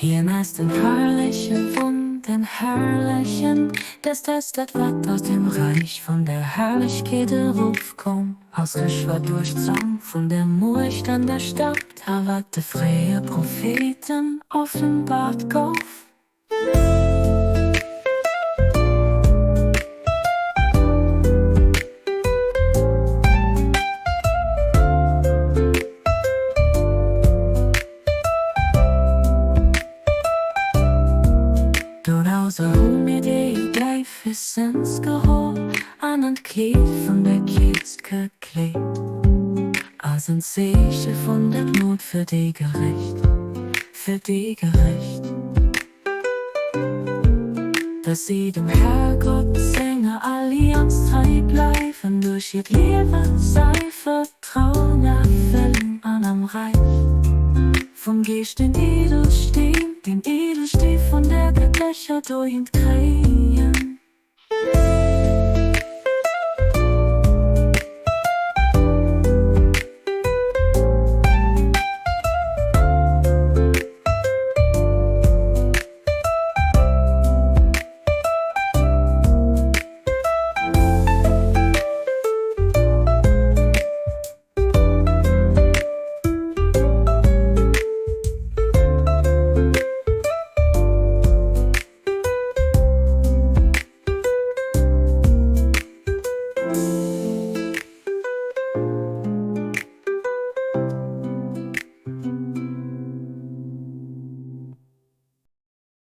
Hien ass den Herrleche vun den Herrlechen, dest ass dat wat aus dem Räich vun der Herrlechkeet erofkoum, ass geschwat duerch d'Zong vun der Muecht an der Stad, a wat de fréie Propheten offenbart gouf. Dorauser hu mir déi déif Essenz geholl an an d'Kleed vun der Keets gekleet, als en Zeeche vun der Gnod fir déi Gerecht, fir déi Gerecht. Dass si dem Herrgott senger Allianz trei bleiwen, duerch hiert Liewe säi Vertrauen erfëllen an am Räich vum Geescht den Edelsteen, den Edelstee vun der gëttlecher Doheem kréien.